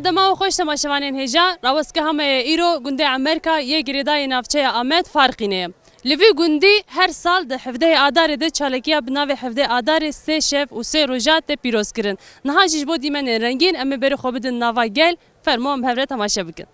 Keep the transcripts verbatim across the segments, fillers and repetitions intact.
Dema we xweş temaşevanên hêja, rawestke hemeye îro gundê Emerka yê girêdayî navçeya Amed Farqînê ye. Li vî gundî her sal di hevdehê Adarê de çalekiya bi navê hevdehê Adarê sê şev û sê roja tê pîrozkirin. Niha jî ji bo dîmenên rengîn em ê berê xwe bidin nava gel, fermo em hev re temaşe bikin.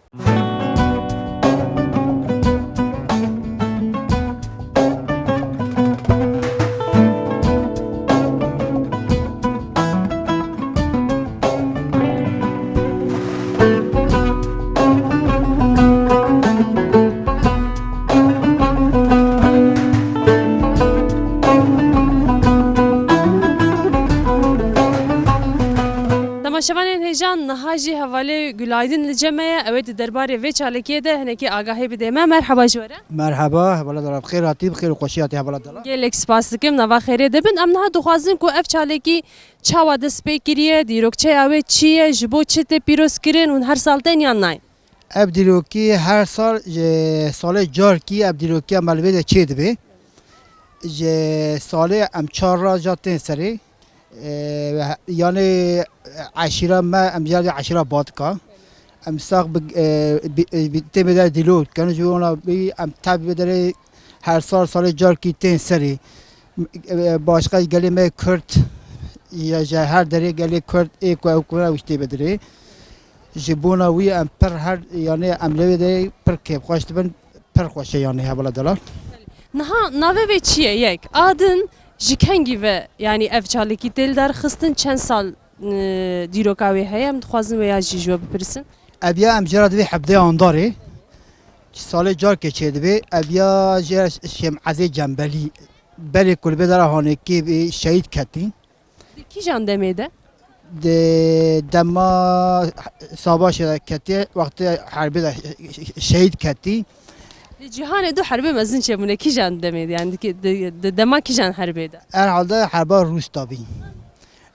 Temaşevanên hêja, niha jî hevalê Gülaydin li cem me ye. Ew ê di derbarê vê çalakiyê de hinekî agahî bide me. Merheba ji we re. Merheba, hevala dala, bi xêr hatî, bi xêr û xweşî hatî hevala dala. Gelek spas dikim, nava xêrê de bin. Em niha dixwazin ku ev çalakî çawa dest pê kiriye, dîrokçeya wê çi ye, ji bo çi tê pîroz kirin û her sal tên yan nayên? Ev dîrokî her sal ji salê carkî ev dîrokiya me li vê de çêdibe. Ji salê em çar raja tên serê. E, yanê eşîra me, em jî eşîra Badika. Em sax bi, e, bi, e, bi, tê bê de dîlok dikin, ji wana bî em tev bê derê her sal salê carkî tên serê. E, başqa gelê me Kurd, ya ji her derê gelê Kurd ê ku ew ku ew tê bê derê. Ji bona wî em pir her, yanê em lê de pir kêfxweş dibin, pir xweş e yanê hevala delal. Niha navê vê çi ye yek? A din ji kengî ve, yanî ev çalakî tê li dar xistin, çend sal, e, dîroka wê heye? Em dixwazin wê ya jî ji we bipirsin. Ev ya em jê re divê hevdeh Andarê. Salê carkê çêdibe. Ev ya jê re Şêmezê Cembelî. Berê ku li vê dera hanekê bê şehîd ketî. Di kîjan demê de? Di dema Savaşê de ketî, wextê herbê de şehîd ketî. Di cîhanê du herbê mezin çêbûne, kîjan demê de? Yani di, di, di dema kîjan herbê de? Herhalde herba Rûs de bî.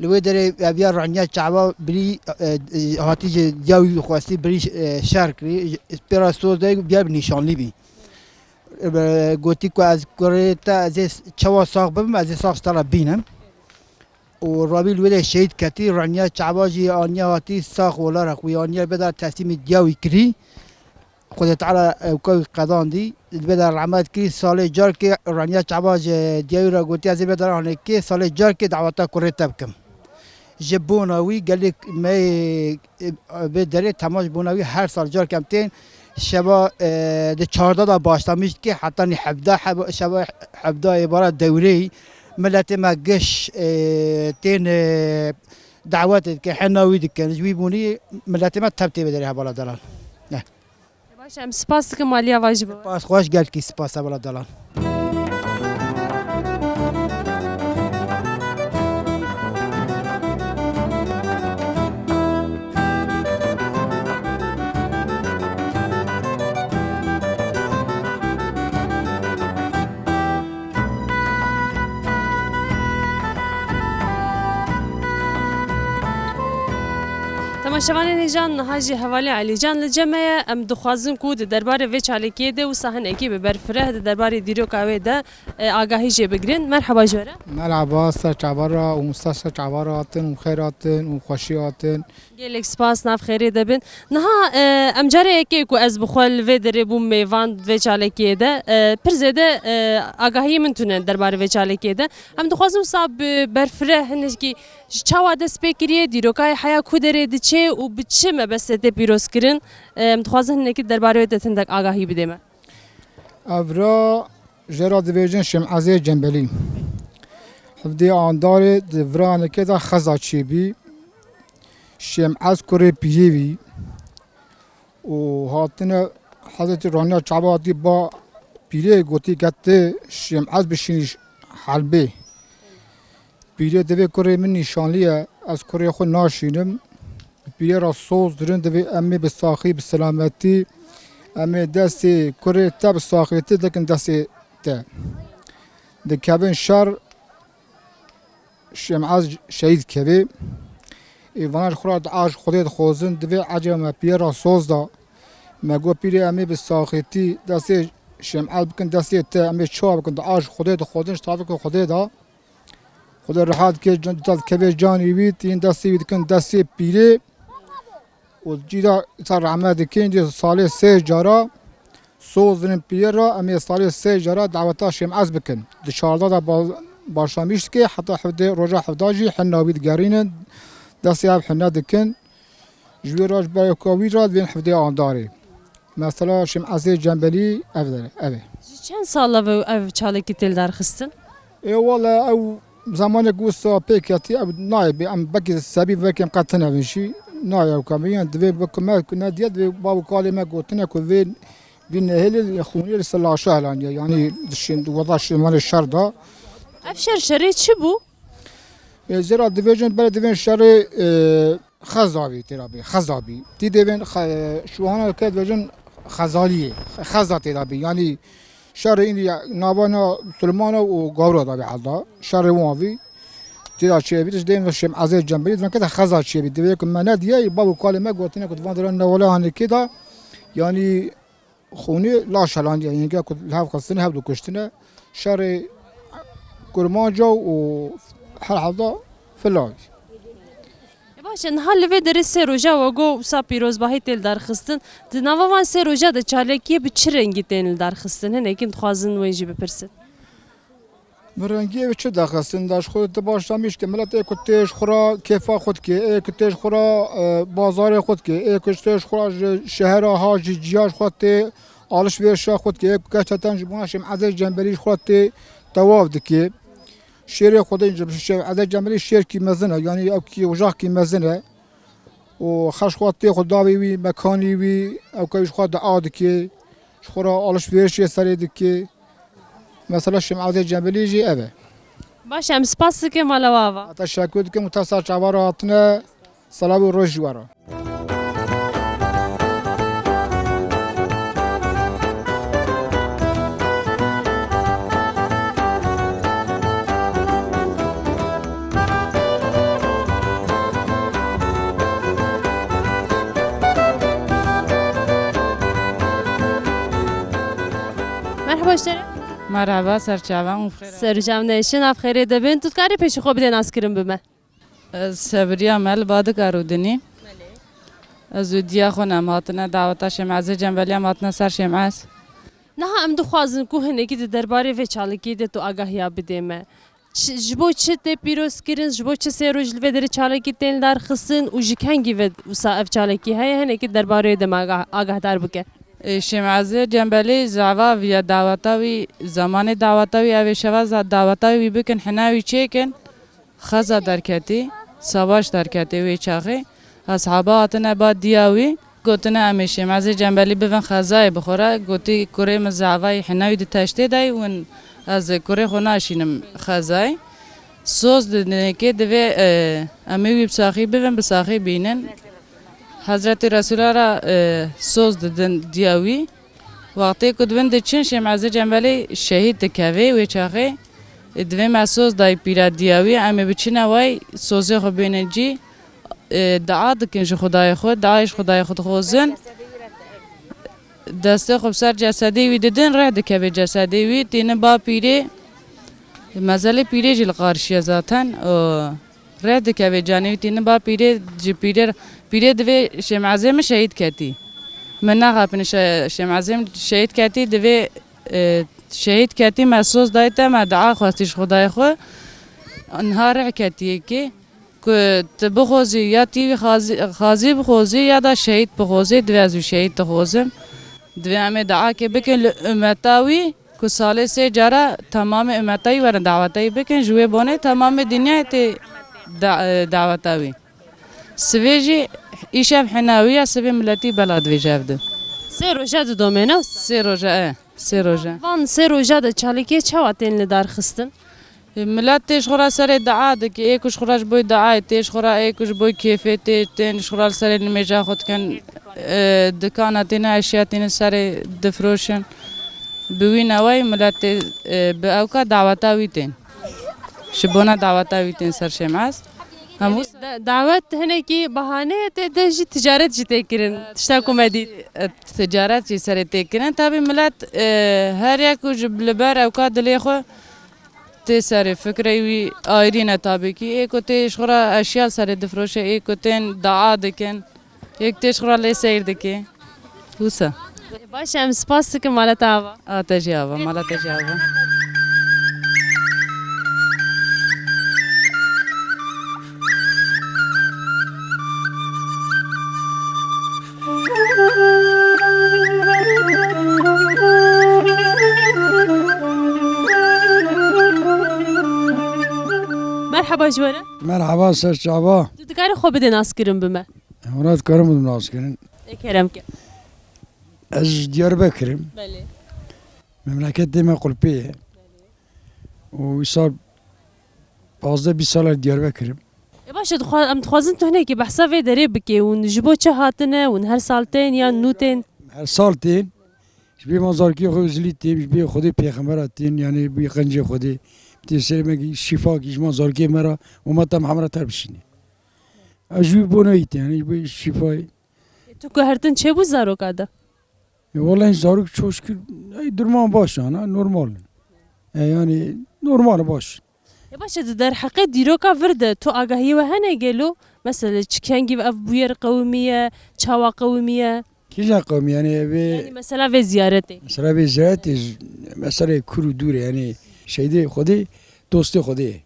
Li wê derê eviya raniya çava birî, e, e, hatî ji diya wî xwestî birî, e, şer kirî. Pê re soz de biya bi nîşanlî bî. E, gotî ku ez kurê te, ez ê çawa sax bibim, ez ê sax ji te re bînim. Û Rabî li wê de şehîd ketî, raniya çava jî aniya hatî sax welara xwe, aniya beda teslîmî diya wî kirî. Xwedê Teala ewka wî qedandî, li vê de rehmet kirî, salê carkê raniya çava ji diya wî re gotî, ez ê vê de hanekê, salê carkê daweta kurê te bikim. Ji bona wî gelek me, e, vê derê tema ji bona wî her sal cark em tên. Şeva, e, di çardeh de başlamiş dike, heta nî hevdeh heb-, şeva hevdeh ê bara dewreyî miletê me giş, e, tên, e, dawetê dike, hena wî dikin. Ji wî bûnî miletê me tev tê vê derê hevala delal. Eh. Baş, em spas dikim, maliya va ji bo. Spas xweş, gelkî spas hevala delal. Temaşevanên hêja, niha jî hevalê Elîcan li cem me ye. Em dixwazin ku di derbarê vê çalakiyê de wisa hinekî bi berfireh di derbarê dîroka wê de, e, agahî jê bigirin. Merheba ji we re. Merheba, ser çava re û ser ser çava re hatin û xêr hatin û xweşî hatin. Gelek spas, nav xêrê de bin. Niha, e, em carê yekê ku ez bi xwe li vê derê bûm mêvan vê çalakiyê de, e, pir zêde, e, agahiyê min tune derbarê vê çalakiyê de. Em dixwazin wisa bi berfireh hinekî ji çawa dest pê kiriye, dîrokayê heya ku derê diçe û bi çi mebestê tê pîrozkirin? E, em dixwazin hinekî derbarê wê de hindek agahî bidê me. Evra jê re dibêjin Şêmezê Cembelî. Hevdê Andarê di viranekê de xeza çêbî. Şêmez kurê pîrê wî û hatine Hezretî Raniya Çaba hatî ba pîrê gotî ke ti Şêmez bişînî helbê. Pîrê divê kurê min nîşanlî ye, ez kurê xwe naşînim. Bi pîrê re soz dirin, divê em ê bi saxî, bi selametî, em ê destê kurê te bi saxêtî dikin destê te. Dikevin şer, Şêmez şehîd kevê. Ê vana ji xwe re dua ji Xwedê dixwazin, divê ecê me pîrê re soz da. Me got pîrê em ê bi saxêtî destê Şêmez bikin destê te, em ê çawa bikin, dua ji Xwedê dixwazin, ji tavê ku Xwedê da. Xwedê rehat ke can, dikeve canî wî, yên destê wî dikin destê pîrê. Û cî de îsa rehmet dikin, cî salê sê cara soz dinin piyê re, em ê salê sê cara daweta Şêmez bikin. Di çardeh de ba-, başlamiş dike, heta hevdê, roja hevda jî hinna wî digerînin, destê ev hinne dikin. Ji wê re, ji ber ku wî re divên hevdê andarê. Mesela Şêmezê Cembelî ev de, ev e. Ji çend sal ev, ev çalakî tê li dar xistin? Ê wele ew zemanek wisa pê ketî, ew nayê bê, em belkî sebî belkî em qet tune bin jî, nayê ew kamî, yan divê bi ku me ku nediye, divê bav û kalê me gotine ku vê, vî nehêlê li xûnê li ser laşa helaniye, yanî dişin, weda şimanê şer da. Ev şer şerê çi bû? Ê, zira divêjin, belê divên şerê, ê, Xezavî tê de bî, Xezabî. Tî divên xe-, şûhana ke divêjin Xezaliyê, Xeza tê de bî. Yanî şerê înî ya navana Sulmana û Gawra de bî hel da. Şerê wan vî. Tê de çêbî, tişt dêm Şêmezê Cembelî, divên ke de Xeza çêbî. Divê ku me nediye, bav û kalê me gotine ku divan diran newale hanekê de. Yanî Xûnê laş helandiye, yenge ku li hev xistine, hev dikuştine. Şerê Kurmanca û herhalde filan. E baş e, niha li vê derê sê roja we got wisa pîrozbahî tê li dar xistin. Di nava van sê roja de çalakiyê bi çi rengî tên li dar xistin? Hinekî dixwazin wê jî bipirsin. Bi rengiyê wê çi daxistin da ji xwe tu başlamiş ke milet ê ku tê ji xwe re kêfa xwe dike, ê ku tê ji xwe re, e, bazarê xwe dike, ê ku tê ji xwe re ji şehera ha jî ciya ji xwe tê alişverişa xwe dike, ê ku gerçekten ji bona Şêmezê Cembelî ji xwe re tê tewav dike. Şêrê xwe de ji Şêmezê Cembelî şêrkî mezin e, yanî ew kî ojahkî mezin e. û xeş xwe tê xwe davê wî, mekanî wî, ew kevî ji xwe dua dike, ji xwe re alişverişê serê dike. Mesela Şêmezê Cembelî jî ev e. Baş e, em spas dikim, mala we ava. Teşekkür dikim û te ser çava re hatine, selav û roj ji we re. Merhaba ji te re. Merhaba, serçavan û xêr. Serçavan neşin, ev xêrê dibin. Tu dikarî pêşî xwe bidê naskirin bi me? Ez Sebriya me li Badika Rûdinî. Ez û diya xwe ne, em hatine daweta Şêmezê Cembelî, em hatine ser Şêmez. Niha em dixwazin ku hinekî di derbarê vê çalakiyê de tu agahiya bidê me. Çi, ji bo çi tê pîrozkirin, ji bo çi sê roj li vê derê çalakî tên li dar xistin û ji kengî ve wisa ev çalakî heye, hinekî derbarê de me aga-, agahdar bike. Ê, Şêmezê Cembelî zava viya daweta wî, zemanê daweta wî, ev ê şeva za-, daweta wî bikin, hina wî çêkin. Xeza derketî, savaş derketê wê çaxê. Eshaba hatine ba diya wî, gotine, "Em ê Şêmezê Cembelî bivin xezayê bi xwe re." Gotî, "Kurê min zavayî hinewî di teştê de yî, win ez kurê xwe naşînim xezayê." Soz didinê kê divê, e, em ê wî bi saxî bivin, bi saxî bînin. Hezretî Resûla re, e, soz didin diya wî. Wextê ku di bin diçin, Şêmezê Cembelî şehîd dikeve wê çaxê. Divê me soz dayî pîra diya wî, em ê biçine way sozê xwe bênin cî, e, dua dikin ji Xwedayê xwe, duayê ji Xwedayê xwe dixwazin. Destê xwe bi ser cesedê wî didin, reh dikeve cesedê wî, tînin ba pîrê, mezelê pîrê jî li qarşiye zaten. Û Reh dikeve canê wî tînin ba pîrê, ji pîrê, pîrê divê Şêmezê min şehîd ketî. Min naxapin şe-, Şêmezê min şehîd ketî, divê, e, şehîd ketî me soz dayî te, me dua xwestî ji Xwedayê xwe. Niha reh ketiyê kê. Ku tu bixwazî ya tî wî xazî, xazî bixwazî ya da şehîd bixwazî, divê ez wî şehîd dixwazim. Divê em ê dua kê bikin li ummeta wî. Ku salê sê cara temamê umetayî werin daweteyî bikin, ji wê bonê temamê dinyayê tê da-, e, daweta wî. Sivê jî îşev hina wî ya, sivê miletî bela divêje ev di. Sê roja didomê, ne wisa? Sê roja, e, sê roja. Van sê roja de çalakiyê çawa tên li dar xistin? E, milet tê ji xwe re serê dua dike, ê ku ji xwe re ji bo duayê tê, ji xwe re ê ku ji bo kêfê tê, tên ji xwe re li serê nimêja xwe dikin. E, dikana tînin, eşya tînin serê difiroşin. Bi wî newayî milet tê, e, bi ewka daweta wî tên. Ji bona daweta wî tên ser Şêmez. Hemû Da-, dawet hinekî bahaneyê tê de jî ticaret jî tê kirin. Tişta ku me dît. E, ticaret jî serê tê kirin. Tabî milet, e, her yek ku ji li ber ewka dilê xwe tê serê fikrê wî ayrî ne tabî kî. Ê ku tê ji xwe re eşya serê difiroşe, ê ku tên dua dikin. Yek têş xura lê seyr dike. Wisa. Baş e, em spas dikin, mala te ava. A te jî ava, mala te jî ava. Merhaba ji we re. Merhaba, ser çava. Tu dikarî xwe bidê naskirin bi me? Hûna dikarim bidin naskirin. Ê kerem ke. Ez ji Diyarbekir im. Belê. Memleketê me Qulpê ye. Û wisa pazdeh bîst sal e Diyarbekir im. E baş e, dixwa-, em dixwazin tu hinekî behsa vê derê bikê. Hûn ji bo çi hatine? Hûn her sal tên yan nû tên? Her sal tên. Ji bê ma zarokê xwe zilî tên, ji bê Xwedê pêxembera tên, yanî bê qencê Xwedê. Tê serê me kî şîfa kî ji ma zarokê me re, ummeta Mihemed re ter bişîne. Ez ji wî bo neyî tên, yanî ji bê şîfayê. E, tu guhertin çêbû zaroka de? E, wele zarok çok şükür, ey, durman baş ana, normal. E, yanî normal baş. E, baş e, di derheqê dîroka vir de tu agahiyê we hene gelo? Mesela çi kengî ev bûyer qewimiye, çawa qewimiye? Kîjan qewimiye? Yanî vê... Yanî mesela vê ziyaretê. Mesela vê ziyaretê, mesela kur û dûr e, yanî şeydê Xwedê, dostê Xwedê ye.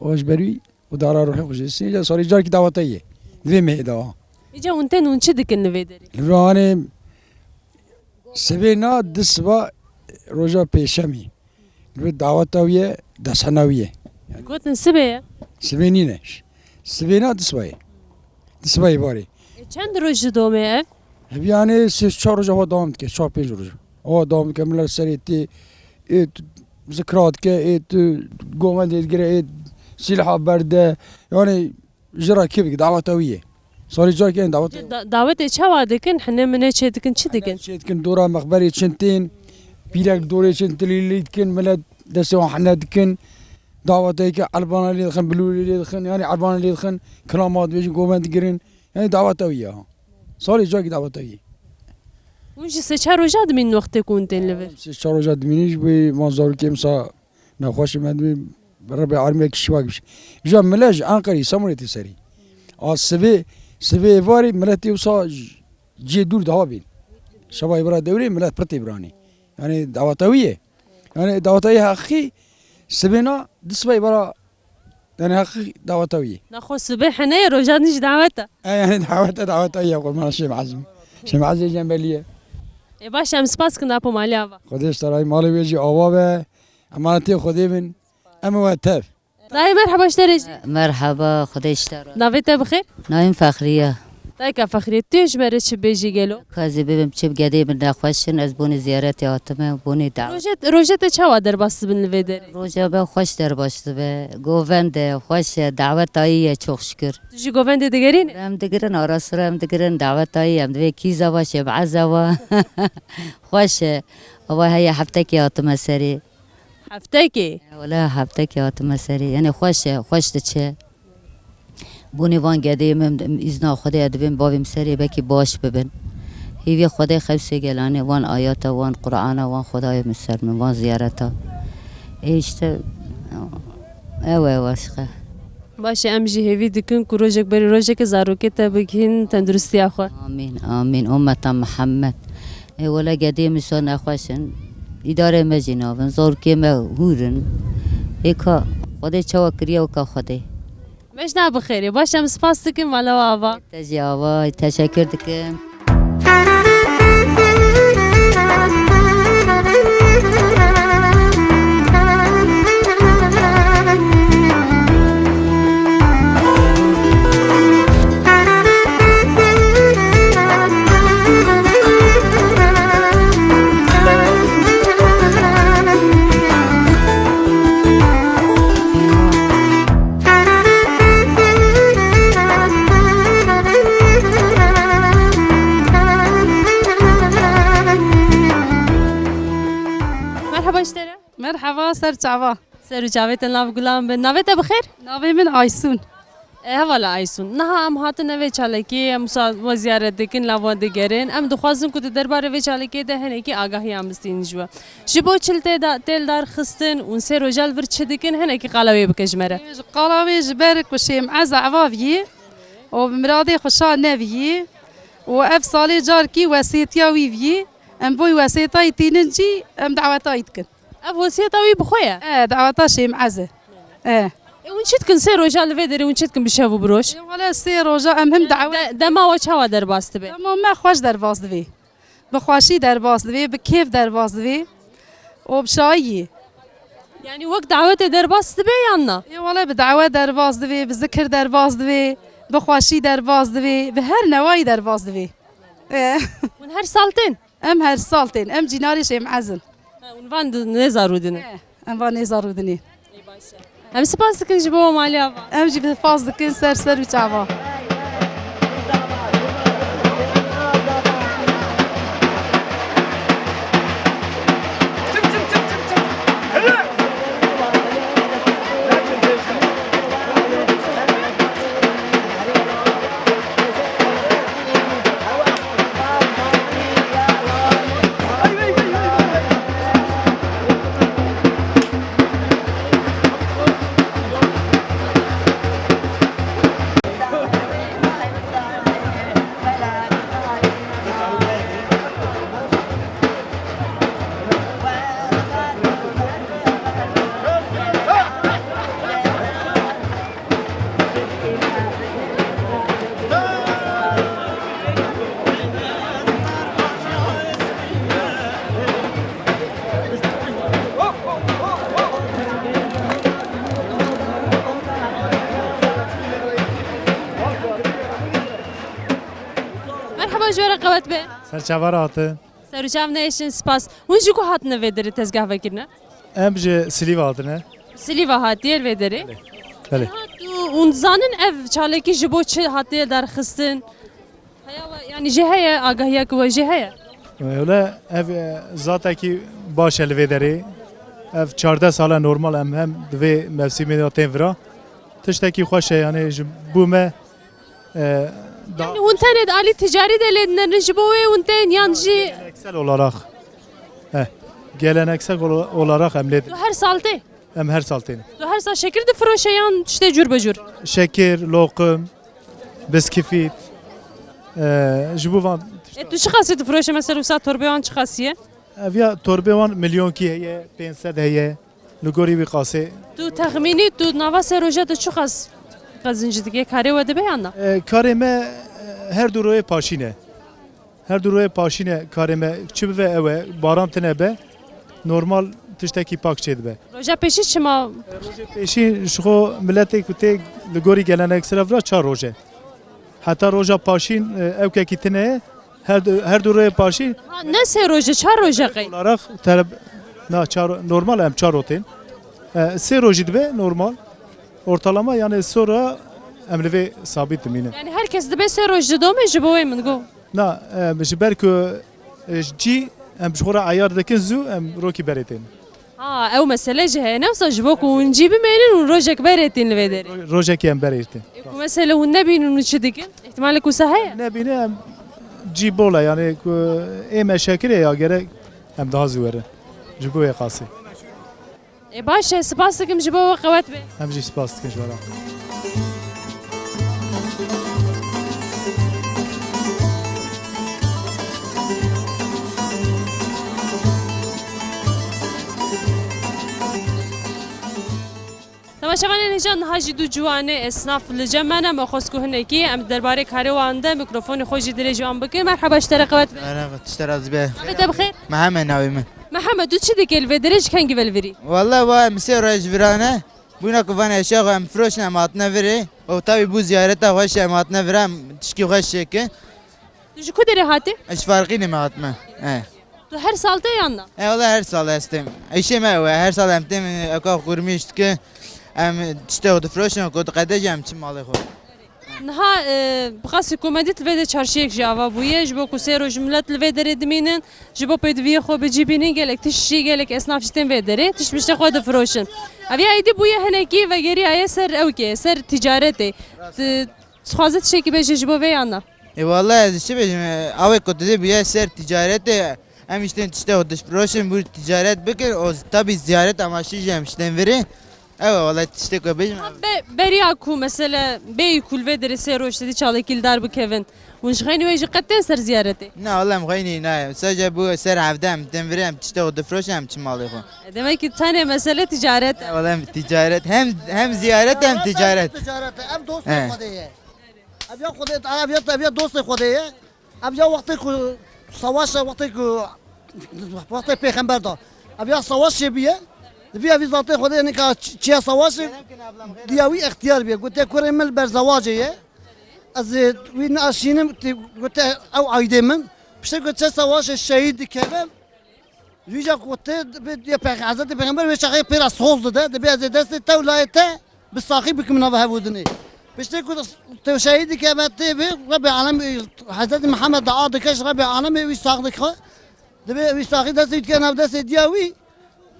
O ji ber wî û dara ruhê xwe jê. Sê ya salê carkî daweta ye. Divê mehê dawa. Îca hûn tên hûn çi dikin li vê derê? Li vê hanê sibê na di siba roja pêşemî. Li vê daweta wî ye, desthena wî ye. Gotin sibê ye? Sibê nîne. Sibê na di siba ye. Di siba êvarê. E, çend roj ji domê ev? Ev yanê sê çar roj ava dewam dike, çar pênc roj. Ava dewam dike, millet serê tê, ê tu zikra dike, ê tu govendê digire, ê silha berde. Yanî ji rakê bike, daweta wî ye. Salê carkê en daweta wî ye. Da-, dawetê çawa dikin? Hine mine çê dikin, çi dikin? Çê dikin, dora mexberê çin tên, pîrek dorê çin tilîlî dikin, millet destê wan hine dikin. Dawetê ke erbana lê dixin, bilûrê lê dixin, yanî erbana lê dixin, kilama dibêjin, govend digirin. Yanî daweta wî ya. Salê carkî daweta wî. Hûn ji sê çar roja dimînin wextê ku hûn tên li vir? Sê çar roja dimînin ji bo van zarokê min sa nexweş me dimîn, Rebê alimekî şiva gibî. Ja mile ji Enqerê, Îstanbulê tê serî. A sibê, sibê êvarê miletê wisa cê dûr daha bên. Şeva êvara dewrê milet pir tê biranî. Yanî daweta wî ye. Yanî daweta wî heqî sibê na di sibê êvara Yanî heqî daweta wî ye. Naxwe sibê hene ye, roja din jî dawet e. E, yanî dawet e, daweta wî ye, qurban Şêm Ezî. Şêm Ezî Cembelî ye. E, baş, em spas kin apo malê ava. Xwedê ji te razî, malê wê jî ava be. Emanetê Xwedê bin. Em ê we tev. Dayê merheba ji te re jî. Merheba, Xwedê ji te razî. Navê te bi xêr? Navê min Fexriye. Dayika Fexrî, tu yê ji me re çi bêjî gelo? Ka ez ê bibim çi, gedê min nexweş in, ez bonê ziyaretê hatime, bonê daw- Roje, roje te çawa derbas dibin li vê derê? Roja me xweş derbas dibe, govend e, xweş e, dawetayî ye, çok şükür. Tu jî govendê digerînî? Em digirin, ara sira em digirin, dawetayî, em divê kîza va, şemeza va. Xweş e. Ava heye heftekê hatime serê. Heftekê? Wele heftekê hatime serê. Yanî xweş e, xweş diçe. Bonê van gedê min, îzna Xwedê ye, dibên bavê min serê bekî baş bibin. Hêvî Xwedê xewsê gelanê, van ayata, van Qur'ana, van Xwedayê min ser min, van ziyareta. Ê işte, ew e başqa. Baş e, em jî hêvî dikin ku rojek berî rojekê zarokê te bigihîn tenduristiya xwe. Amîn, amîn. Ummeta Mihemed. Ê wele gedê min sa nexweş in. Îdarê me jî nabin. Zarokê me hûr in. Ê ka Xwedê çawa kiriye weka Xwedê. Bejna bi xêrê. Baş, em spas dikin, mala we ava. Te jî ava, teşekkür dikim. Merhaba ji te re. Merhaba, ser çava. Ser û çavê te nav gulan bin. Navê te bi xêr? Navê min Aysun. E, hevala Aysun. Niha em hatin vê çalakiyê, em wisa we ziyaret dikin, la we digerin. Em dixwazin ku di derbarê vê çalakiyê de hinekî agahiyan bistînin ji we. Ji bo çi li tê da, tê li dar xistin û sê roja li vir çi dikin, hinekî qala wê bike ji me re. Qala wê ji ber ku Şêm Eza Evaviyê û bi miradê xwe şa nebiyî û ev salê carkî wesêtiya wî biyî. Em boy wesêtayî tînin cî, em daweta wî dikin. Ev wesiyeta wî bi xwe ye? E, daweta Şêm Ez e. E. E, hûn çi dikin sê roja li vê derê, hûn çi dikin bi şev û bi roj? E, wele sê roja em him dawe- De-, dema we çawa derbas dibe? Dema me xweş derbas divê. Bi xweşî derbas divê, bi kêf derbas divê û bi şayî. Yani wek dawetê derbas dibe yan na? Ê wele bi dawet derbas divê, bi zikir derbas divê, bi xweşî derbas divê, bi her newayî derbas divê. Ê. Hûn her sal tên? Em her sal tên. Em cînarê Şêm Ez in. Ha, hûn van di-, nêza rûdine? Ê, em van nêza rûdinê. Em spas dikin ji bo malê ava. Em jî spas dikin ser ser û çava. Merhaba, ji we re qewet be. Ser çava re hatin. Ser û çav nehêşin, spas. Hûn ji ku hatine vê derê tezgah vekirine? Em ji Silîva hatine. Silîva hatiye vê derê? Belê. Belê. Ha, tu, hûn dizanin ev çalakî ji bo çi hatiye derxistin? Heya we, yani jê heye, agahiya ku we jê heye? Wele ev, e, zatekî baş e li vê derê. Ev çardeh sal e normal em hem di vê mevsimê de tên vira. Tiştekî xweş e, yani ji bo me, e, da- Yani hûn tenê di alî ticarî de lê dinêrin, ji bo wê hûn tên yan jî? Geleneksel olarak. He. Geleneksel ola-, olarak em lê din. Tu her sal tê? Em her sal tên. Tu her sal şekir difiroşe yan tiştê cûr bi cûr? Şekir, loqim, bisküvît, e, ji bo van tişta. E, tu çi qasî difiroşe, mesela wisa torbê wan çi qasî ye? Ev ya torbê wan milyonkî heye, pênc sed heye, li gorî wî qasê. Tu texmînî, tu nava sê roja de çi qas qezinc dike, karê we dibe yan na? E, karê me, e, her du royê paşîn e. Her du royê paşîn e karê me, çi bibe ew e, baran tine be, normal tiştekî pak çêdibe. Roja pêşî çima? Rojê pêşî ji xwe miletê ku tê li gorî geleneksel vira çar roj e. Heta roja paşîn, e, ewkekî tine ye, her du, her du royê paşîn. Ha, ne sê roj e, çar roj e qey? Olarak tereb-, na çar, normal em çar roj tên. E, sê rojî dibe normal. Ortalama yani sora em li vê sabit dimîne. Yani herkes dibe sê roj didome ji bo wê min got. Na, e, ji ber ku, e, cî em ji xwe re eyar dikin zû, em rokî berê tên. Ha, ew mesele jî heye. Ne wisa ji bo ku hûn cî bimênin, hûn rojek berê tên li vê derê. Ro-, rojekê em berê tên. E, ku mesele hûn nebînin, hûn çi dikin? Îhtimalek wisa heye? Nebîne em cî bol e, yani ku ê me şekirê ya gerek em daha zû werin. Ji bo wê qasê. E, baş e, spas dikim ji bo we, qewet be. Em jî spas dikin ji we re. Temaşevanên hêja, niha jî du ciwanê esnaf li cem me ne, me xwest ku hinekî em derbarê karê wan de mikrofonê xwe jî dirêj wan bikin. Merheba, ji te re qewet be. Merhaba, tişte razî be. Navê te bi xêr? Mehemed navê min. Mehemed, tu çi dikê li vê derê, ji kengî ve li virî? Wele wa em sê roj ji vira ne. Bûna ku van eşya xwe em firoşin em hatine virê. Û tabî bû ziyareta xweş em hatine vira em tişkî xweş çêkin. Tu ji ku derê hatî? Ez ji Farqînê me hatime. E. Tu her sal tê yan na? E, wele her sal ez têm. Îşê me ew e, her sal em têm, eka xurmîş dikin. Em tiştê xwe difiroşin, ku diqede jî em çin malê xwe. Niha, e, bi qasî ku me dît li vê de çarşiyek jî ava bûye, ji bo ku sê roj milet li vê derê dimînin, ji bo pêdiviyê xwe bi cî bînin, gelek tişt jî, gelek esnaf jî tên vê derê, tişt miştê xwe difiroşin. Ev ya êdî bûye hinekî vegeriyaye ser ewkê, ser ticaretê. Tu dixwaze tiştekî bêje ji bo vê yan na? E, wele ez çi bêjim, e, awê ku tu dê bûye ser ticaretê, em îştên tiştê xwe difiroşin, bû ticaret bikin, o tabî ziyaret amaçlı jî em îştên virê. Ew e, wele tiştê ku bêjim. Ha, be-, beriya ku mesele bêyî ku li vê derê sê roj tedî çalakî li dar bikevin, hûn ji xeynî wê jî qet tên ser ziyaretê? Na, wele em xeynî nayê. Sadece bu ser hevde em tên virê, em tiştê xwe difroşin, em çin malê xwe. E, demek ki tenê mesele ticaret e. Wele em ticaret, hem, hem ziyaret hem ticaret. Ticaret e, ev dostê He. Xwedê ye. Ev ya Xwedê, ev ya, ev ya dostê Xwedê ye. Ev ya wextê ku savaş e, wextê ku, wextê pêxember da. Ev ya savaş çêbûye. Di vî evî zatê Xwedê nika ç-, çiya savaşê diya wî extiyar bûye. Gote kurê min li ber zewacê ye. Ez ê wî neaşînim, tê, gote ew aydê min. Piştê ku çe savaşê şehîd dikeve. Vîja ku tê, dibê, dibê pêx-, Hezretî Pêxember wê çaxê pê re soz dide, dibê ez ê destê te û layê te bi saxî bikim nava hevûdinê. Piştê ku te şehîd dike me tê vê, Rebê Alem, Hezretî Mihemed dua dike ji Rebê Alemê wî sax dike. Dibê wî saxî destê wî dike nav destê diya wî.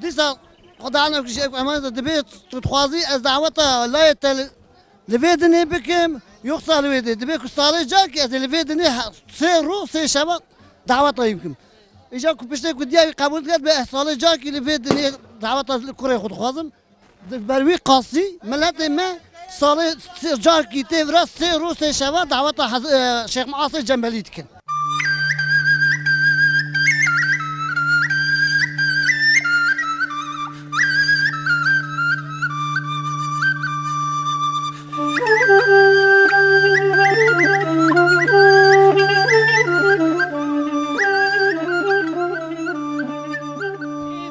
Dîsa Xweda Alem ku ji emanet dibê tu dixwazî ez daweta layê te li Li vê dinê bikim, yoksa li wê dê. Dibê ku salê carkî ez ê li vê dinê he-, sê rû, sê şeva daweta wî bikim. Îja ku piştê ku diya wî qebûl diket, bê ez salê carkî li vê dinê daweta li kurê xwe dixwazim. Di ber wî qasî, miletê me salê sê carkî tê vira sê rû, sê şeva daweta Hez-, e, Şêx Miasê Cembelî dikin.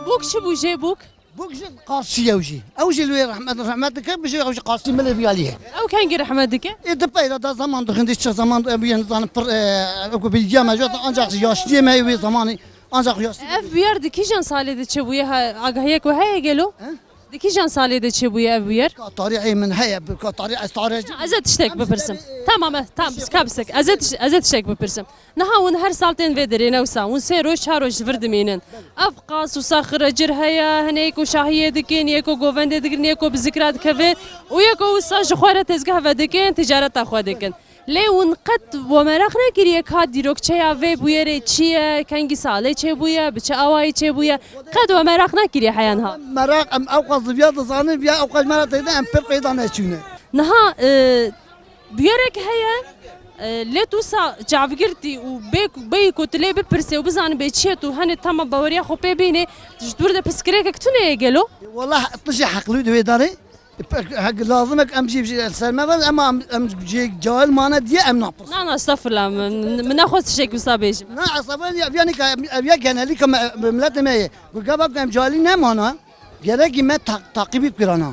Bûk çi bû jê bûk? Bûk jî qarşî ew jî. Ew jî li wê rehmet, rehmet dike, bi jî ew jî qarşî milê viyalî ye. Ew kengî rehmet dike? Ê di peyda da zaman dixin, dê çi zaman, em bûye nizanim pir, e, ew ku bilgiya me jot, ancak yaşliyê me wê zamanî, ancak yaşliyê me. Ev bûyer di kîjan salê de çêbûye, ha, agahiyek we heye gelo? He? Di kîjan salê de çêbûye ev bûyer? Ka tarîxê min heye, bi ka tarîx ez tarîx. Ez ê tiştek bipirsim. Tamam, e, tamam, ka bisek. Ez ê tiş-, ez ê tiştek bipirsim. Niha hûn her sal tên vê derê ne wisa? Hûn sê roj, çar roj ji vir dimînin. Ev qas wisa xiricir heye, hinê yek û şahiyê dikin, yek û govendê digirin, yek û bi zikra dikevin û yek û wisa ji xwe re tezgeh vedikin, ticareta xwe dikin. Lê hûn qet we meraq nekiriye ka dîrokçeya vê bûyerê çi ye, kengî salê çêbûye, bi çi awayî çêbûye? Qet we meraq nekiriye heya niha? Meraq, em ew qas viya dizanin, viya ew qas me re têde, em pir peyda neçûne. Niha, e, Bûyerek heye, e, lê tu wisa çavgirtî û bê, bêyî ku tu lê bipirsê û bizanibê çi ye, tu henê tema baweriya xwe pê bînê, ji dûr de pirsgirêkek tune ye gelo? Wela tu jî heqlî di wê darê. Hek lazim e em jî, jî ser me ve, ema em, em jê cahil mane diye em napirsin. Na, na, estağfurullah, min, min nexwest tiştek wisa bêjim. Na, estağfurullah, ya, ya nika, ev ya genelî ke me, miletê me ye. Ku gava ku em cahilî nemana, gerekî me ta-, taqîbî bikirana.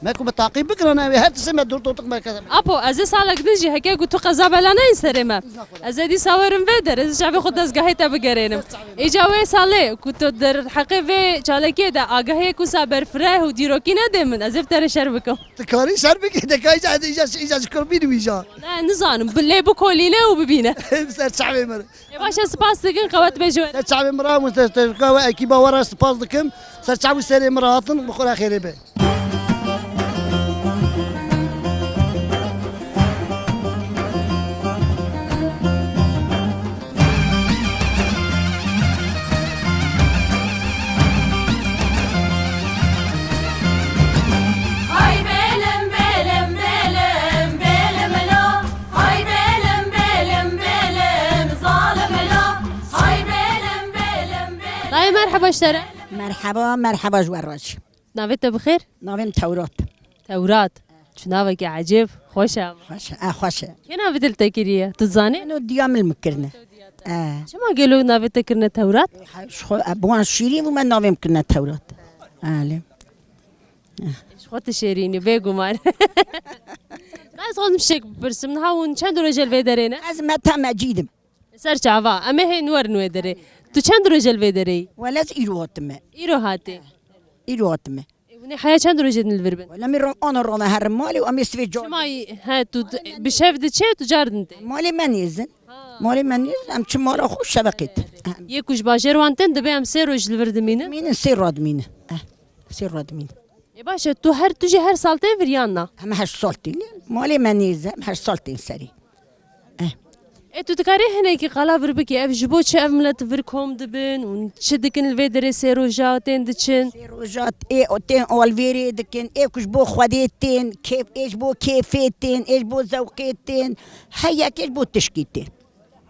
Me ku bi taqîb bikirana, wê her tiştê me dûr totiq me kese. Apo, ez ê salek din jî heke ku tu qeza bela neyên serê me. Ez ê dîsa werim vê derê, ez ê çavê xwe dezgehê te bigerênim. Îca wê salê ku tu derheqê vê çalakiyê de agahiyek wisa berfireh û dîrokî nedê min, ez ê bi te re şer bikim. Tu karî şer bikî, de ka îca, îca, îca ji kurbî wî ja. Ne, nizanim, bi lê bikolîne û bibîne. Ser çavê min. Ê, baş e, spas dikin, qewet be ji we. Ser çavê min re, min te, te, we ekîba we re spas dikim. Ser çav û serê min re hatin, bi xwe re xêrê be. Hay belim, belim, belim, belim lo. Hay belim, belim, belim, zalim lo. Hay belim, belim, belim. Dayê, merheba ji te re. Merheba, merheba ji we re jî. Navê te bi xêr? Navê min Tewrat. Tewrat. Çi navekî ecêb, xweş e ama. Xweş e, e, xweş e. Kê navê te li te kiriye? Tu dizanî? Min û diya min li min kirine. E. Çima gelo navê te kirine Tewrat? E, ji xwe, e, bi wan şîrîn bû, me navê min kirine Tewrat. Elê. Ji xwe tu şêrîn î, bêguman. Ben ez xwazim tiştek bipirsim. Niha hûn çend roj e li vê derê ne? Ez Meta Mecîd im. Ser çava. Em ê hên werin wê derê. Tu çend roj e li vê derê yî? Wele ez îro hatime. Îro hatî? Îro hatime. E, hûn ê heya çend rojê din li vir bin? Wele min ro-, ana rona herim malê û em ê sivê car. Çima yî, he, tu d-, bi şev diçe, tu car din tê? Malê me nêzin. Ha. Malê me nêzin, em çi mala xwe şeveqê te. Yê ku ji bajêr wan tên, dibê em sê roj li vir dimînin? Dimînin, sê roj dimînin. Eh, sê roj dimînin. Ê baş e, tu her, tu jî her sal tê vir yan na? Em heşt sal têne. Malê me nêz e, em heşt sal tên serî. Eh. E, tu dikarî hinekî qala vir bikî, ev ji bo çi ev milet vir kom dibin û çi dikin li vê derê sê roja tên diçin? Sê roja ê, tên alvêrê dikin, ê ku ji bo Xwedê tên, kêf, ê ji bo kêfê tên, ê ji bo zewqê tên, her yekê ji bo tişkî tên.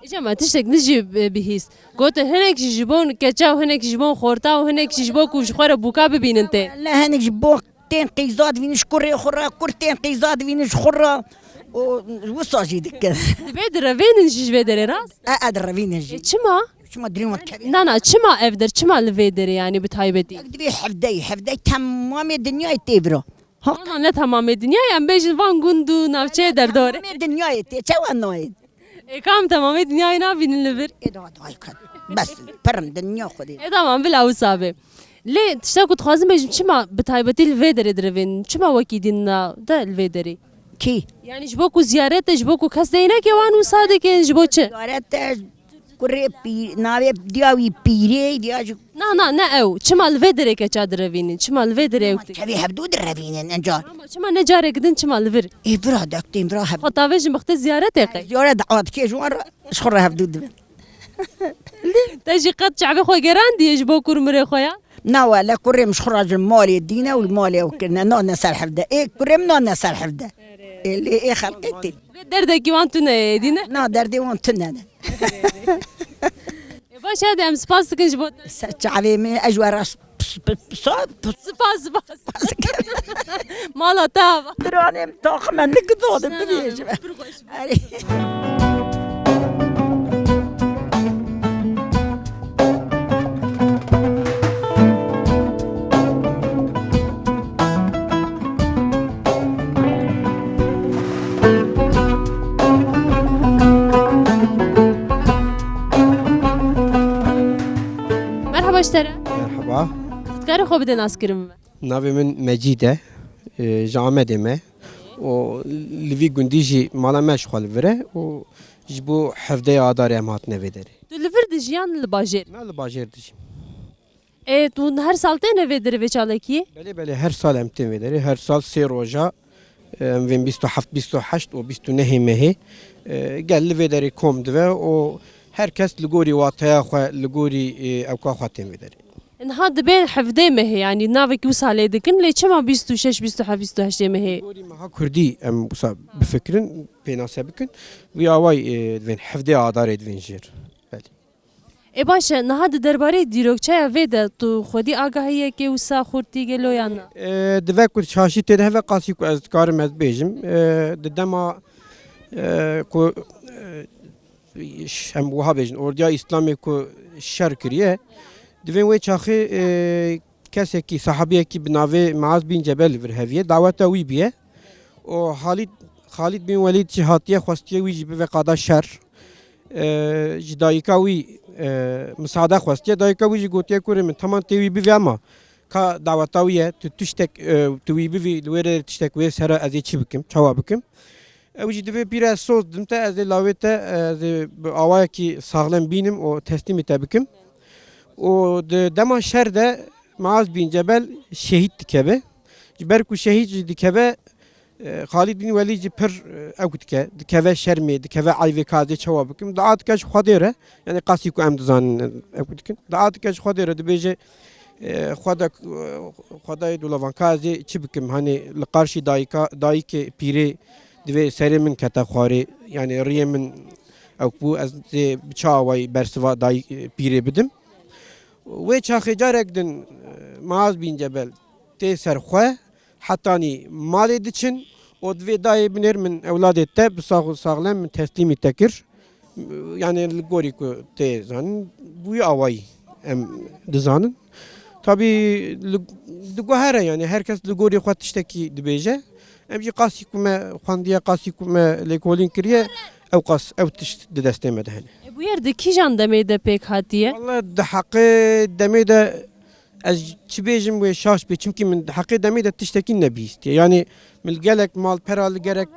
Îca me tiştek din jî bi-, bihîst. Gotin hinek jî ji bo keça û hinek jî ji bo xorta û hinek jî ji bo ku ji xwe re bûka bibînin tê. Le hinek ji bo tên qîza divînin ji kurê xwe re, kur tên qîza divînin ji xwe re. Û wisa jî dikin. Divê direvênin jî ji vê derê rast? E, e, direvînin jî. E, çima? Çima dirîn wan dikevî? Na, na, çima ev der, çima li vê derê, yanî bi taybetî? Ev divê hevdeyî, hevdeyî temamê dinyayê tê vira. Ha? Na, na, ne temamê dinyayê, em bêjin van gund û navçeyê derdorê. Temamê dinyayê tê, çawa nayê? Ê, kam temamê dinyayê nabînin li vir? Ê, da, da, kat. Bes, pirin dinya Xwedê. Ê, tamam, bila wisa be. Lê tişta ku dixwazim bêjim, çima bi taybetî li vê derê direvên, çima wekî din na de li vê derê? Kî? Yani ji bo ku ziyaret e, ji bo ku kes deyneke wan wisa dikin, ji bo çi? Ziyaret e, kurê pî-, navê diya wî pîrê, diya ji Na, na, ne ew. Çima li vê derê keça direvînin? Çima li vê derê ew? Tevî hevdû direvînin, enca. Ama çima ne carek din, çima li vir? Ê, vira dektên, vira hevdû. Xwe tavêjin bixte ziyaretê qey? Ziyaret de atkê ji wan re, ji xwe re hevdû dibin. Te jî qet çavê xwe gerandiye ji bo kurmirê xwe ya? Na wele, kurê min ji xwe re ji malê dîne û li malê ew kirine, nane ser hevde. Ê, kurê min nane ser hevde. Ê, lê ê xelqê tê. Derdekî wan tune ye, dîne? Na, derdê wan tune ne. Ê, baş e, hadi em spas dikin ji bo te. Ser çavê min, ez ji we re sp-, sp-, sp-, sp-, Spas, spas. Mala te ava. Piranê min taxime nikdo de bibêjim. Erê. Merhaba ji te re. Merhaba. Dikarî xwe bide naskirin bi me? Navê min Mecîd e. E, ji Amedê me. Û li vî gundî jî mala me ji xwe li vir e. Û ji bo hevdeyê Adarê em hatine vê derê. Tu li vir dijî yan li bajêr? Me li bajêr dijîm. E, tu her sal têne vê derê vê çalakiyê? Belê, belê, her sal em tên vê derê. Her sal sê roja, e, em vên bîst û heft, bîst û heşt û bîst û nehê mehê, e, gel li vê derê kom dive û her kes li gorî wateya xwe, li gorî, e, ewka xwe tên vê derê. Niha dibe hevdê mehê, yanî navekî wisa lê dikin, lê çima bîst û şeş, bîst û heft, bîst û heştê mehê? Li gorî meha kurdî em wisa bifikirin, pênase bikin. Wî awayî, e, divên hevdê Adarê divên jêr. Belê. Ê baş e, niha di derbarê dîrokçeya vê de tu xwedî agahiyekê wisa xurtî gelo yan na? E, di vek ku şaşî tê de heve qasî ku ez dikarim ez bêjim. E, di dema, e, ku, e, ş-, em wiha bêjin, ordiya Îslamê ku şer kiriye, divên wê çaxê, e, kesekî, sahabiyekî bi navê Muaz bin Cebel vir heviye, daweta wî biye. O Halid, Xalid bin Welîd jî hatiye, xwestiye wî jî bive qada şer. E, ji dayika wî, e, misade xwestiye. Dayika wî jî gotiye, kurê min, teman tê wî bivî, ama ka daweta wî ye, tu tiştek, e, tu wî bivî, li wê re tiştek wê sera ez ê çi bikim, çawa bikim? Ew jî divê pîre, ez soz dim te, ez ê lawê te, ez ê bi awayekî saxlem bînim û teslîmî te bikim. Û di dema şer de Muaz bin Cebel şehîd dikeve. Ji ber ku şehîd jî dikeve, e, Xalid bin Welîd jî pir, e, ew dike, dikeve şermê, dikeve eyvê, ka ez ê çawa bikim. Dua dike ji Xwedê re, yanî qasî ku em dizanin, e, ew dikin. Dua dike ji Xwedê re, dibêje, e, Xweda, e, Xwedayê dolavan, ka ez ê çi bikim? Hanê li qarşî dayika, dayikê pîrê divê serê min kete xwarê, yanî riyê min ew bû, ez ê bi çi awayî bersiva dayik, e, pîrê bidim? Wê çaxê carek din, e, Muaz bin Cebel tê ser xwe, hetanî malê diçin û divê dayê binêr, min ewladê te bi sax û saxlem min teslîmî te kir. Yanî li gorî ku tê zanin, bi wî awayî em dizanin. Tabî li, diguhere, yanî her kes li gorî xwe tiştekî dibêje. Em jî qasî ku me xwendiye, qasî ku me lêkolîn kiriye, ew qas, ew tişt di destê me de hene. E, bûyer di kîjan demê de pêk hatiye? Walla di heqê demê de ez çi bêjim wê şaş bê, çimkî min di heqê demê de tiştekî nebihîstiye. Yanî min li gelek malpera, li gelek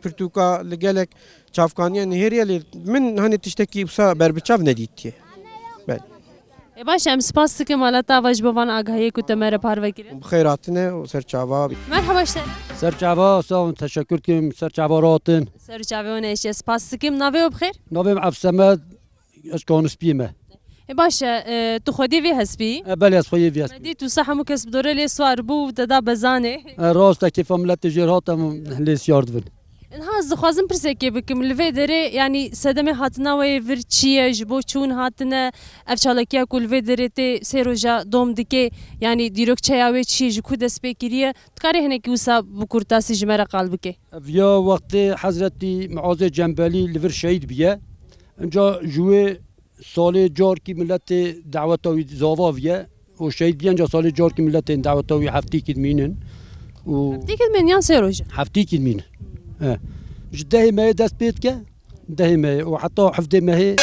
pirtûka, li gelek çavkaniya nihêriye, lê min hanê tiştekî wisa berbiçav nedîtiye. Belê. E baş, em spas dikim, Mala Tava, ji bo van agahiyê ku te me re parve kirin. Bi xêr hatine û ser çava. Merhaba ji te. Ser çava, sağ olun, teşekkür dikim, ser çava rahatin. Ser çavê wan eşe, spas dikim. Navê we bi xêr? Navê min Evsemed, ez Kanispiyê me. E baş e, e, tu xwedî vê hespî? E, belê, ez xwedî vê hespî. Me dît wisa hemû kes bi dorê lê swar bû û te da bezanê. E, rast e, kêfa miletê jêr hat, em lê siyar dibin. Niha ez dixwazim pirsekê bikim. Li vê derê, yanî sedemê hatina we yê vir çi ye? Ji bo çi hûn hatine? Ev çalakiya ku li vê derê tê sê roja dom dike, yanî dîrokçeya wê çi ye? Ji ku dest pê kiriye? Tu karê hinekî wisa bi kurtasî ji me re qal bike? Ev ya wextê Hezretî Muazê Cembelî li vir şehîd biye. Inca ji wê salê carkî miletê daweta wî zava viye û şehîd biye, inca salê carkî miletên daweta wî heftîkî dimînin. Û heftîkî dimînin yan sê roj? Heftîkî dimînin. He. Ji dehê mehê dest pê dike, dehê mehê û heta hevdê mehê.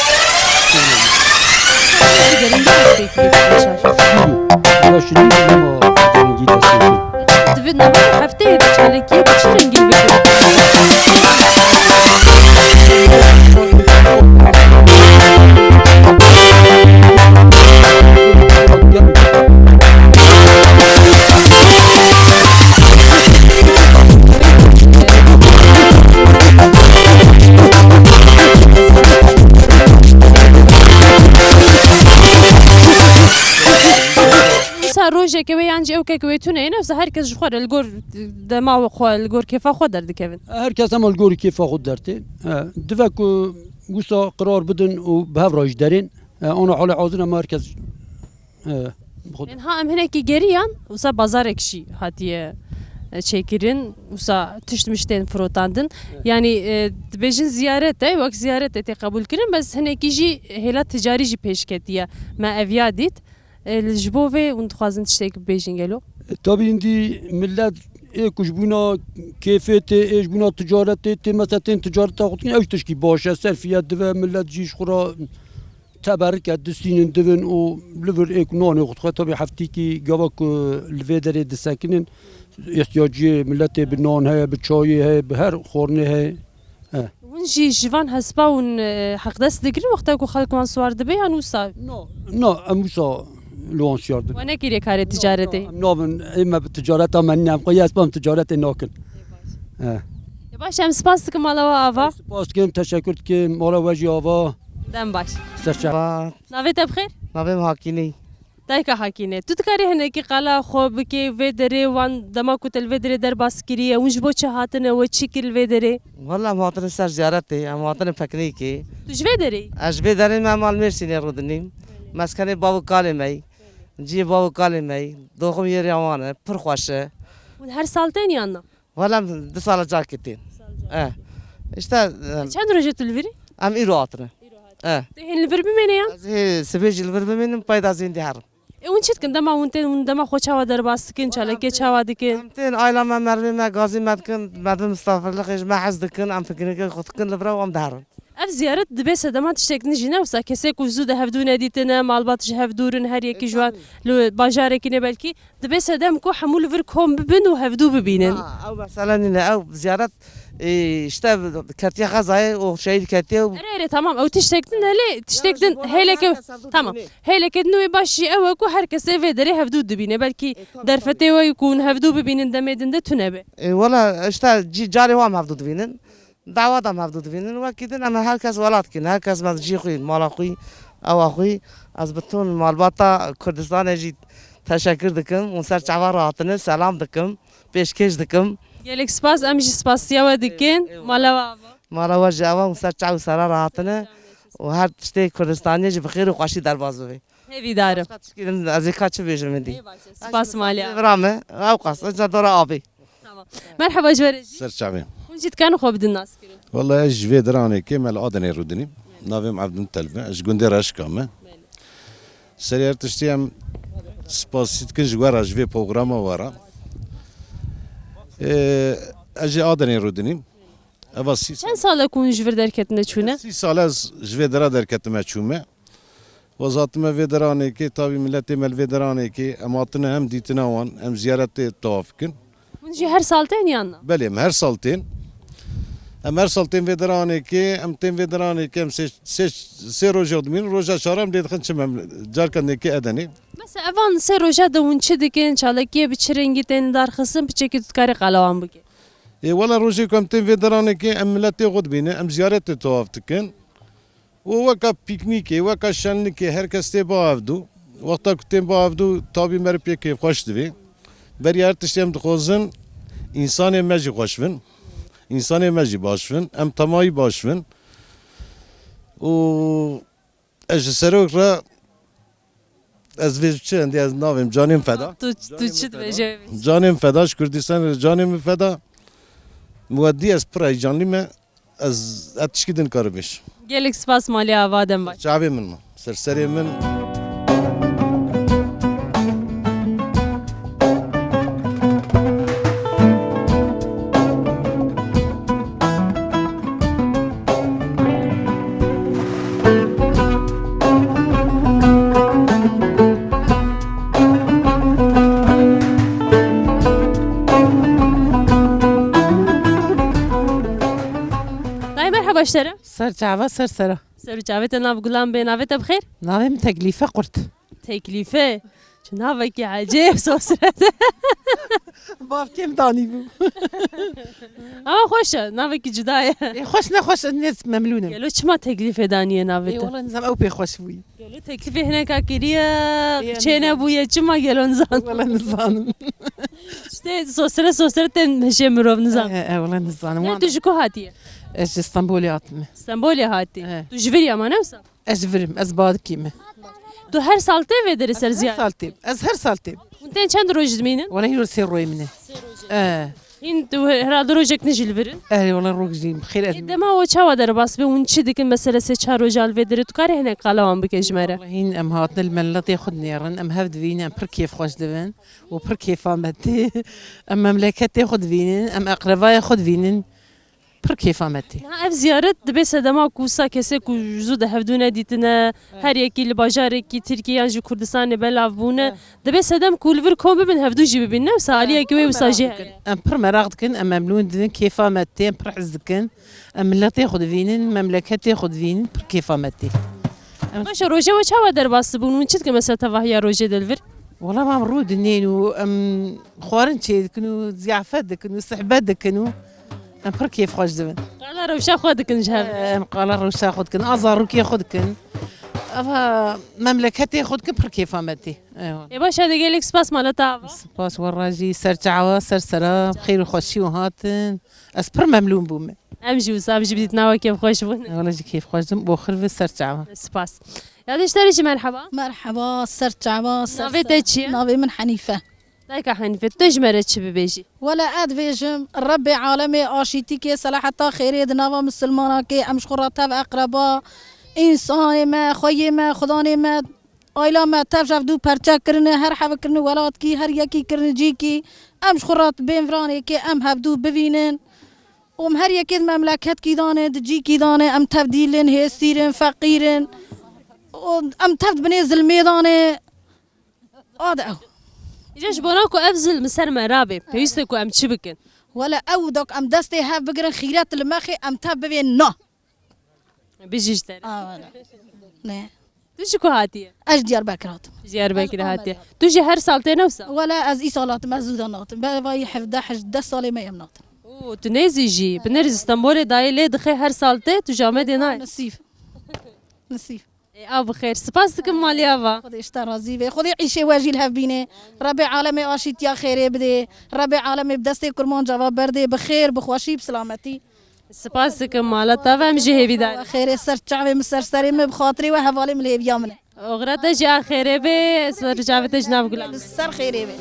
Gerîngî dest pê kiriye. Şaşırdım. Şaşırdım ama gerîngî dest pê kiriye. Divê nava hefteyê de çalakiyê bi çi rengî bikin? Wisa rojeke wê yan jî ewkeke wê tune ye, ne wisa her kes ji xwe re li gor dema xwe, li gor kêfa xwe derdikevin. Her kes hema li gorî kêfa xwe dertê. He, dive ku wisa qirar bidin û bi hev re jî derên. He, ana halê hazir hema her kes, he, bi xwe. Niha em hinekî geriyan, wisa bazarek jî hatiye, e, çêkirin, wisa tişt mişt tên firotandin. Evet. Yanî, e, dibêjin ziyaret e, wek ziyaret e tê qebûl kirin, bes hinekî jî hêla ticarî jî pêş ketiye. Me ev ya dît. E, li ji bo vê hûn dixwazin tiştek bibêjin gelo? E, tabî hindî millet ê ku ji bûna kêfê tê, ê ji bûna ticaretê tê, mesela tên ticareta xwe dikin, ew ji tişkî baş e, serfiye dive, millet jî ji xwe re teberike distînin dibin û li vir ê ku nanê xwe dixwe, tabî heftîkî gava ku li vê derê disekinin, ihtiyaciyê miletê bi nan heye, bi çayê heye, bi her xwarinê heye. E. Hûn jî ji van hespa hûn, e, heqdest digirin wexta ku xelk wan siwar dibe yan wisa? No, no, em wisa li wan siyar dibin. We nekiriye karê ticaretê? No, em nabin, ê me bi ticareta me nîne, em xwe yê hespa em ticaretê nakin. E. E baş, em spas dikin mala we ava. Spas dikim, teşekkür dikim, mala we jî ava. Dem baş. Serçe. Navê te bi xêr? Navê min Hakî nî. Dayka Hakîne, tu dikarî hinekî qala xwe bikê vê derê wan dema ku te li vê derê derbas kiriye, hûn ji bo çi hatine, we çi kir li vê derê? Wela em hatine ser ziyaretê, em hatine piknîkê. Tu ji vê derê yî? Ez ji vê derê me mal Mêrsînê rûdinîm. Meskenê bav û kalê me yî. Cihê bav û kalê me yî. Doxim yê rêya wan e, pir xweş e. Hûn her sal tên yan na? Wela em du sala carkê tên. Eh. İşte, em, çend roj e tu li vir î? Em îro hatine. Eh. Tu hên li vir bimêne ya? Ez hê sibê jî li vir bimênim, peyda zî hindî herim. E, hûn çi dikin? Dema hûn tên, hûn dema xwe çawa derbas dikin, çalakiyê çawa dikin? Em tên, aila me, merivê me, gazî me dikin, merdim misafirlixê ji me hez dikin, em piknîkê xwe dikin, li vir em diherin. Ev ziyaret dibe sedema tiştek din jî ne wisa kesê ku zû de hevdû nedîtine, malbat ji hev dûr in, her yekî ji wan li bajarekî ne belkî. Dibe sedem ku hemû li vir kom bibin û hevdû bibînin. Ha, ew mesele nîne. Ew ziyaret, e, işte ketiye xezayê û şehîd ketiye û... Erê, erê, tamam. Ew tiştek din e lê tiştek din hêleke, tamam. Hêleke din wê baş jî ew e ku her kes ê vê derê hevdû dibîne. Belkî derfetê we ku hûn hevdû bibînin demê din de tune be. E, wela işte cî-, carê wan hevdû dibînin. Dawa da em hevdû dibînin, wekî din em her kes welat kin, her kes me cî xwî, mala xwî, ewa xwî. Ez bütün malbata Kurdistanê jî teşekkür dikim, hûn ser çava re hatine, selam dikim, pêşkêş dikim. Gelek spas, em jî spasiya we dikin. Eyvallah. Mala we ava. Mala we jî ava, hûn ser çav û sera re hatine û her tiştê Kurdistanê jî bi xêr û xweşî derbas bibe. Hêvîdar im. Başka tişkî din ez ê ka çi bêjim êdî? Ê baş e. Spas malê. Vira me, ew qas, ez dora avê. Tamam. Merhaba ji we re jî. Ser çavê. Hûn jî dikarin xwe bidin naskirin? Wela ez ji vê diranekê me li Adenê rûdinî. Navê min Evdin Telve, ez ji gundê Reşka me. Belê. Serê her tiştî em spasî dikin ji we re, ji vê programa we re. Ee, ez ji Adenê rûdinîm. Eva sî... Çend sal e ku hûn ji vir derketine çûne? Sî sal ez ji vê dira derketime çûme. Ez hatime vê deranekê, tabî miletê me li vê deranekê, em hatine hem dîtina wan, hem ziyaretê tawaf bikin. Hûn jî her sal tên yan na? Belê, em her sal tên. Em her sal tên vê deranekê, em tên vê deranekê, em sê, sê, sê roja dimînin, roja çaran lê dixin çi mem-, carka nêkê Edenê. Mesela evan sê roja de hûn çi dikin, çalakiyê bi çi rengî tên darxistin, piçekî tu dikarî qala wan bike? Ê, wela rojê ku em tên vê deranekê, em miletê xwe dibînin, em ziyaretê tewav dikin. Û weka pîknîkê, weka şenlikê, her kes tê ba hevdû. Wexta ku tên ba hevdû, tabî meriv pê kêfxweş divê. Berî her tiştî em dixwazin, însanê me jî xweş bin. Însanê me jî baş bin. Em temayî baş bin. Û ez ji serok re, ez vê çi, endî ez navêm canê min feda. Tu, tu çi dibêjî? Canê min feda, ji Kurdistanê re canê min feda. Muweddî ez pir heyecanlî me. Ez, ez tişkî din karim bêjim. Gelek spas malê ava, dem baş. Çavê min ma. Ser serê min. Dayê merheba ji te re. Ser çava, ser sera. Ser û çavê te, nav gulan bê, navê te bi xêr? Navê min Teklîfe Qurt. Teklîfe. Çi navekî ecêb, sosret. Bavkê min danîbû. Ama xweş e, navekî cuda ye. Ê, xweş ne xweş, ez nêz memnûn im. Gelo çima Teklîfe daniye navê Ê, te? Wela nizam ew pê xweş bûyî. Gelo Teklîfê hineka kiriye, Ê, çê nizam. Nebûye, çima gelo nizan? Wela nizanim. İşte sosret sosret tên hişê mirov nizan. E, e, wela nizanim. Ne, wan tu ji ku hatiye? Ez ji Stenbolê hatime. Stenbolê hatî. E. Tu ji vir î ama ne wisa? Ez ji vir im, ez Badikê me. Tu her sal tê vê derê ser ziyaret? Ez her sal têm, ez her sal têm. Hûn tên çend roj dimînin? Wela hîn sê rojê min e. Sê rojê. E. Hîn tu herhalde rojek nijî li vir in? E, wela rojek jî xêr ez. Ê, dema o çawa derbas be, hûn çi dikin, mesela sê çar roja li vê derê, tu karê hinek qala wan bike ji me re? Wela hîn em hatine li miletê xwe dinêrin, em hev divînin, em pir kêfxweş dibin û pir kêfa me tê. Em memleketê xwe divînin, em eqrebaya xwe divînin. Pir kêfa me tê. Niha ev ziyaret dibe sedema ku wisa kesê ku zû de hevdû nedîtine, her yekî li bajarekî Tirkiye yan jî Kurdistanê belav bûne. Dibe sedem ku li vir kom bibin, hevdû jî bibin, ne wisa aliyekî wê wisa jî heye. Em pir meraq dikin, em memnûn dibin, kêfa me tê, em pir hez dikin. Em miletê xwe divînin, memleketê xwe divînin, pir kêfa me tê. Em Baş e, roja we çawa derbas dibûn? Hûn çi dikin mesela tevahiya rojê de li vir? Wela em rû dinên û em xwarin çê dikin û ziyafet dikin û sihbet dikin û em pir kêfxweş dibin. Qala rewşa xwe dikin ji hev. Em qala rewşa xwe dikin, a zarokê xwe dikin. Eva memleketê xwe dikin, pir kêfa me tê. Eyvallah. Ê baş e, de gelek spas mala te ava. Spas we re jî, ser çawa, ser sera, bi xêr û xweşî û hatin. Ez pir memnûn bûme. Em jî wisa, em jî bi dîtina we kêfxweş bûn. Wela jî kêfxweş dibim, bo xir ve ser çawa. Spas. Ya dişterî jî merheba. Merheba, ser çava, ser Navê te çi ye? Navê min Henîfe. Dayka Henîfe, tu ji me re çi bibêjî? Wele ez dibêjim, Rebbê alemê aşîtîkê, selaheta xêrê di nava misilmanakê, em ji xwe re tev eqreba, însanê me, xweyê me, xudanê me, ayla me tev ji hevdû perçe kirine, her hev kirine welatkî, her yekî kirine cîkî, em ji xwe re bên viranêkê, em hevdû bivînin. Û em her yekê di memleketkî dane, di cîkî dane, em tev dîlin, hêsîrin, feqîrin. Û em tev di binê zilmê dane. Ade ew. Îca ji bona ku ev zilm ser me rabe, pêwîst e ku em çi bikin? Wele ew da ku em destê hev bigirin, xîret li me xê, em tev bivên na. Bijî ji te re. A, wele. Ne. Tu ji ku hatiye? Ez ji Diyarbekir hatim. Diyarbekir hatiye. Tu jî her sal tê ne wisa? Wele ez îsal hatim, ez zû de natim. Be vayî hevdeh, hejdeh salê me em natin. Oo, tu nêzî jî. Binêr ji Stenbolê dayê lê dixê her sal tê, tu ji Amedê nayê. Nisîf. Nisîf. Ê, a bi xêr. Spas dikim malî ava. Xwedê ji te razî be. Xwedê îşê we jî li hev bîne. Rebê alemê aşîtiya xêrê bidê. Rebê alemê bi destê kurmanca ve berdê. Bi xêr, bi xweşî, bi silametî. Spas dikim mala te ve, em jî hêvîdar in. Xêrê ser çavê min, ser serê min, bi xatirê we hevalê min li hêviya min e. Oxira te jî a xêrê be, ser çavê te ji nav gulan. Ser xêrê be.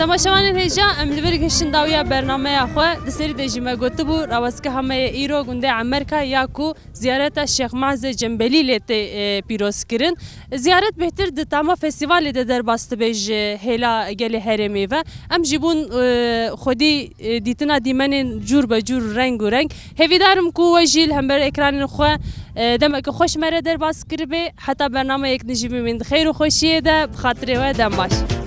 Temaşevanên hêja, em li vir gihiştin dawiya bernameya xwe. Di serî de jî me gotibû, rawestgeha me yê îro gundê Emerka ya ku ziyareta Şêx Mehzê Cembelî lê tê, e, pîroz kirin. Ziyaret bêhtir di tama festîvalê de derbas dibe ji hêla gelê herêmê ve. Em jî bûn, e, xwedî, e, dîtina dîmenên cûr be cûr, reng û reng. Hêvîdar im ku we jî li hember ekranên xwe, e, demeke xweş me re derbas kiribê. Heta bernameyek din jî bimîn di xeyr û xweşiyê de, bi xatirê we dem baş.